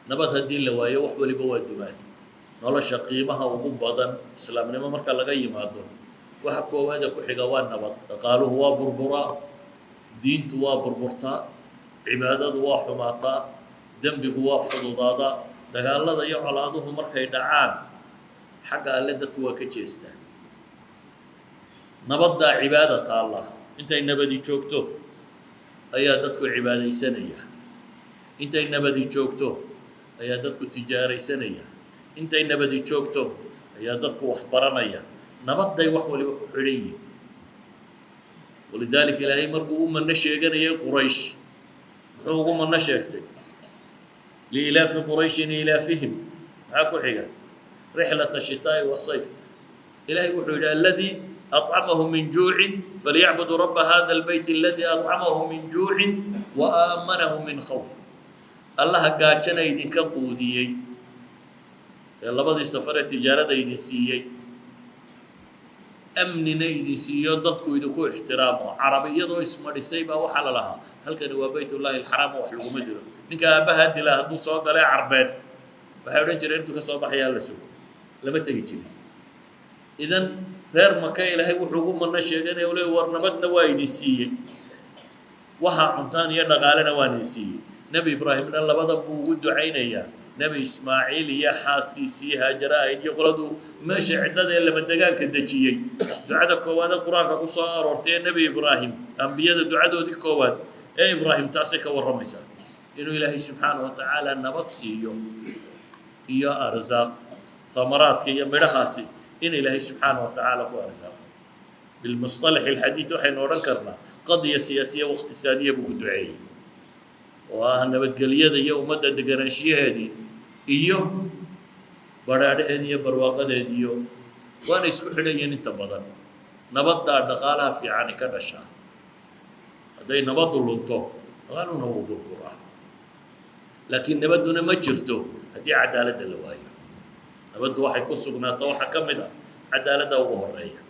Nabad haddii la waayo, wax waliba waa dumaan. Nolosha qiimaha ugu badan, islaamnimo marka laga yimaado, waxa koowaada ku xiga waa nabad. Dhaqaaluhu waa burburaa, diintu waa burburtaa, cibaadadu waa xumaataa, dembigu waa fududaadaa. Dagaalada iyo colaaduhu markay dhacaan, xagga Alle dadku waa ka jeestaa. Nabaddaa cibaada taalla. Intay nabadi joogto ayaa dadku cibaadaysanaya, intay nabadi joogto ayaa dadku tijaaraysanaya, intay nabadi joogto ayaa dadku wax baranaya. Nabadday wax waliba ku xidhan yihin. ولذلك Ilaahay markuu u mano sheeganayay Quraysh, muxuu ugu mano sheegtay? لإيلاف قريش إيلافهم. Maxaa ku xiga? رحلة الشتاء والصيف. Ilahay wuxuu yidhi: الذي أطعمهم من جوع فليعبدوا رب هذا البيت الذي أطعمهم من جوع وآمنهم من خوف. Allaha gaajana idinka quudiyey ee labadii safaree tijaarada idin siiyey, amnina idin siiyo, dadku idinku ixtiraamo. Carabi iyadoo ismadhisay baa waxaa la lahaa: halkani waa Baytullaahi Alxaraam oo wax laguma dilo. Ninka aabbaha dilaa hadduu soo galee Carbeed, waxay odhan jireen: intuu ka soo baxayaa la sugo, lama tegi jirin. Idan reer Maka Ilaahay wuxuu ugu mano sheeganaya u leey: war, nabadna waa idin siiyey, waxaa cuntaan iyo dhaqaalena waan idin siiyey. Nebi Ibraahimna labada buu ugu ducaynayaa Nebi Ismaaciil iyo xaaskiisii Haajara ahayd iyo qoladuu meesha cidlada ee lama degaanka dejiyey. Ducada koowaad ee Qur-aanka ku soo aroortay ee Nebi Ibraahim, ambiyada ducadoodii koowaad ee Ibraahim, taasay ka warramaysaa, inuu Ilaahay subxaana wa tacaala nabad siiyo iyo arsaaq, hamaraadka iyo midhahaasi in Ilaahay subxaana wa tacaala ku arsaaqo. بالمصطلح الحديث waxaynu odhan karnaa قضية سياسية واقتصادية buu ku duceeyey, oo ah nabadgelyada iyo ummadda deganaanshiyaheedii iyo badhaadhaheedi iyo barwaaqadeedi, iyo waana isku xidhan yihiin. Inta badan nabaddaa dhaqaalaha fiicani ka dhashaa. Hadday nabaddu lunto, dhaqaaluhuna wuu burburaa. Laakiin nabadduna ma jirto haddii cadaaladda la waayo. Nabaddu waxay ku sugnaato waxaa ka mid a cadaaladda ugu horeeya.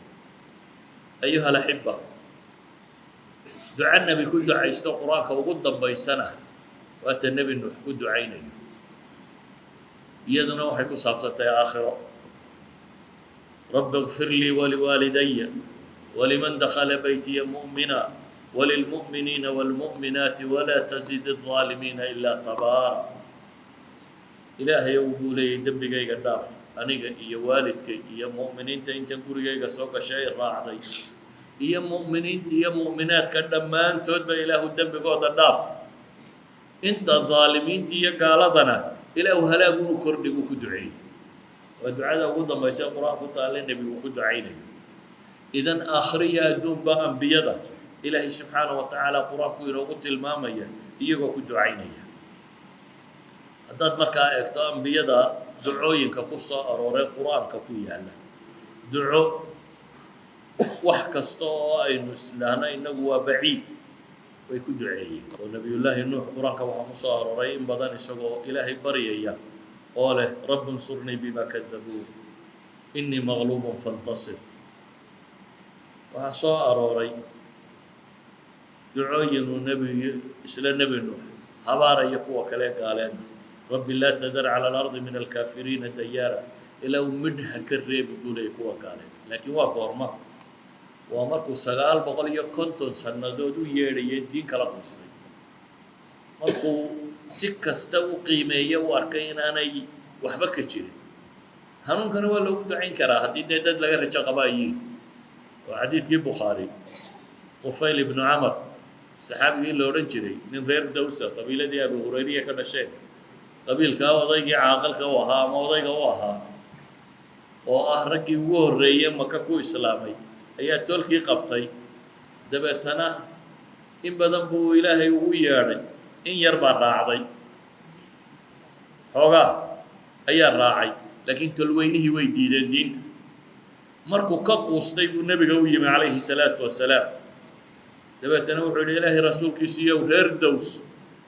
أيها الأحبة, duca Nebi ku ducaysto Qur-aanka ugu dambaysana waata Nebi Nuux ku ducaynayo. Iyaduna waxay ku saabsantay aakhiro: رب اغفر لي ولوالدي ولمن دخل بيتي مؤمنا وللمؤمنين والمؤمنات ولا تزد الظالمين إلا تبارا. Ilaahay ou buu leeyay, dembigayga dhaaf, aniga iyo waalidkay iyo mu'miniinta intan gurigayga soo gashay ay raacday, iyo mu'miniinta iyo mu'minaadka dhammaantoodba Ilaahu dembigooda dhaaf. Inta daalimiinta iyo gaaladana Ilaahu halaagunu kordhiguu ku duceeyey. Waa ducada ugu dambaysa ee Qur-aanku taalle Nebigu ku ducaynayo. Idan aakhiro iyo adduunba ambiyada Ilaahay subxaana wa tacaala Qur-aanku inoogu tilmaamaya iyagoo ku ducaynaya. Haddaad markaa eegto ambiyada ducooyinka ku soo arooray Qur-aanka ku yaalla, duco wax kasta oo aynu islaahno innagu waa baciid way ku duceeyeen. Oo Nebiyullaahi Nuux Qur-aanka waxaa ku soo arooray in badan isagoo Ilaahay baryaya oo leh: رب انصرني بما كذبون إني مغلوب فانتصر. Waxaa soo arooray ducooyin uu nebi, isla Nebi Nuux, habaaraya kuwa kale gaaleedna: رب لا تذر على الأرض من الكافرين ديارا. Ilaa uu midha ka reebi buu leeyay kuwa gaaleed. Laakiin waa goorma? Waa markuu 950 sannadood u yeedhayay, diin kala quustay, markuu si kasta u qiimeeye u arkay inaanay waxba ka jirin. Hanuunkana waa loogu ducayn karaa haddii dee dad laga rajo qaba ayiin. Oo xadiidkii Bukhaari, Tufayl ibnu Camar, saxaabigii la odhan jiray, nin reer Dawsa, qabiiladii Abu Hurayriya ka dhasheen, qabiilkaa odaygii caaqilka u ahaa ama odayga u ahaa, oo ah raggii ugu horreeyey Maka ku islaamay, ayaa toolkii qabtay. Dabeetana in badan buu Ilaahay ugu yeedhay. In yar baa raacday, xoogaa ayaa raacay, laakiin tolweynihii way diideen diinta. Markuu ka quustay buu Nebiga u yimi calayhi salaatu wasalaam. Dabeetana wuxuu yidhi: Ilaahay rasuulkiisiiyow, reer Dows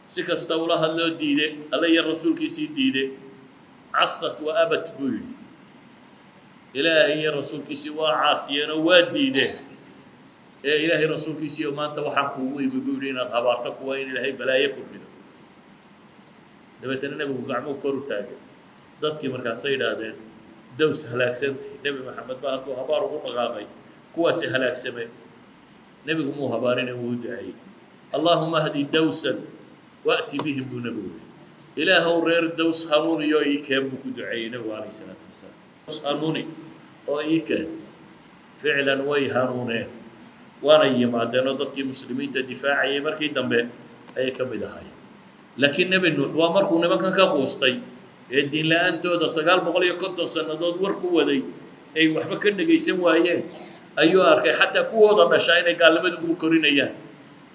si kasta ula hadloo diide, Alle iyo rasuulkiisii diide. عصت وأبت buu yidhi. Ilaahay iyo rasuulkiisii waa caasiyeenoo waa diideen. Ee Ilaahay rasuulkiisiiyo, maanta waxaan kuugu imi, buu yidhi, inaad habaarto kuwa, in Ilaahay balaaye kordhido. Dabeetana Nebigu gacmuu kor u taagay. Dadkii markaasay yidhaahdeen, "Dows halaagsanti, Nebi Maxamed ba hadduu habaar ugu dhaqaaqay, kuwaasi halaagsameen." Nebigu muu habaarine, wuu u duceeyey. "اللهم اهد دوسا وأت بهم," buu Nebigu yihi. "Ilaahow, reer Dows hanuuniyo ii keen," buu ku duceeyey Nebigu calayh isalaatu wasalaam. Hanuuni oo ii keen. Ficlan way hanuuneen, waanay yimaadeen, oo dadkii muslimiinta difaacayay markii dambe ayay ka mid ahaayeen. Laakiin Nebi Nuux waa markuu nimankan ka quustay ee diin la-aantooda 950 sannadood war ku waday ay waxba ka dhegaysan waayeen, ayuu arkay xataa kuwooda dhashaa inay gaalnimadu ku korinayaan.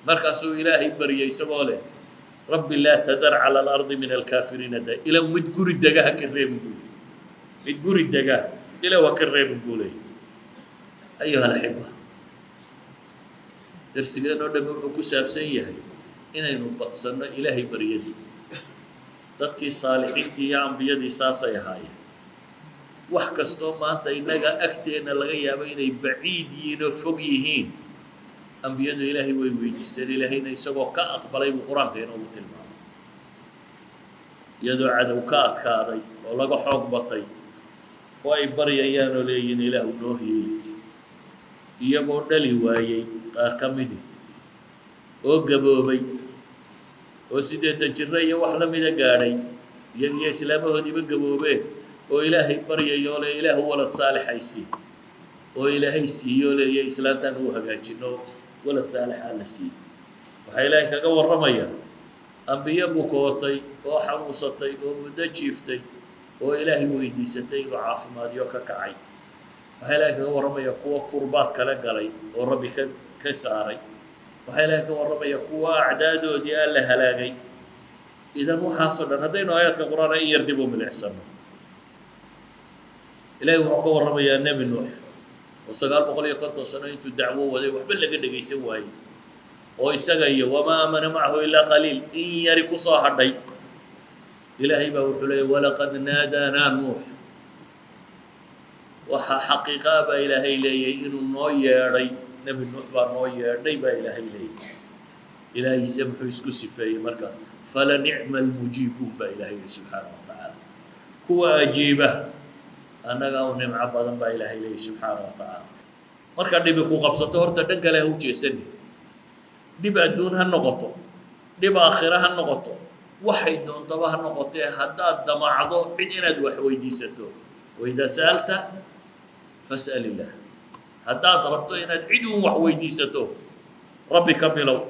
Markaasuu Ilaahay baryay isagoo leh, "رب لا تذر على الأرض من الكافرين ديارا." Ilaw mid guri dega ha ka reebin, buu yidhi. Mid guri dega ilaw ha ka reebin, buu leeyay. أيها الأحبة, darsigeenoo dhami wuxuu ku saabsan yahay inaynu badsanno Ilaahay baryadii. Dadkii saalixiintii iyo ambiyadii saasay ahaayeen. Wax kastoo maanta innaga agteenna laga yaabo inay baciid yihiin oo fog yihiin, ambiyadu Ilaahay way weydiisteen, Ilaahayna isagoo ka aqbalay buu Qur-aanka inoogu tilmaamay. Iyadoo cadow ka adkaaday oo laga xoog batay oo ay baryayaan oo leeyihiin, "Ilaahu, noo hiili," iyagoo dhali waayey qaar ka midi oo gaboobay oo 80 jiro iyo wax la mida gaadhay, iyagiyo islaamahoodiiba gaboobeen, oo Ilaahay baryayoo le, "Ilaahu, walad saalixaysii," oo Ilaahay siiyo, leeya islaantaan uu hagaajino, walad saalixaa la siiyey. Waxaa Ilaahay kaga warramayaa ambiyo bukootay oo xanuunsatay oo muddo jiiftay oo Ilaahay weydiisatay inuu caafimaadyo ka kacay. Waxaa Ilaahay kaga warramaya kuwa kurbaad kala galay oo Rabbi ka saaray. Waxaa Ilaahay ka warramaya kuwa acdaadoodii aan la halaagay. Idan waxaasoo dhan haddaynu aayaadka Qur-aana in yar dib u milicsano, Ilahay wuxuu ka warramayaa Nebi Nuux oo 950 sano intuu dacwo waday waxba laga dhegaysan waayey, oo isaga iyo وما آمن معه إلا قليل, in yari ku soo hadhay. Ilaahay baa wuxuu leeyay, ولقد نادانا نوح. Waxaa xaqiiqaa baa Ilaahay leeyay inuu noo yeedhay. Nebi Nuux baa noo yeedhay baa Ilaahay leeyay. Ilaahayse muxuu isku sifeeyey marka? فلنعم المجيبون baa Ilahay yihi subxaana wa tacaala. Kuwa ajiiba annagaa u nimco badan, baa Ilaahay leeyay subxaana wa tacaala. Marka dhibi ku qabsato, horta dhan kale ha u jeesani. Dhib adduun ha noqoto, dhib aakhire ha noqoto, waxay doontaba ha noqotee, haddaad damacdo cid inaad wax weydiisato, وإذا سألت فاسأل الله. Haddaad rabto inaad cid uun wax weydiisato, Rabbi ka bilow.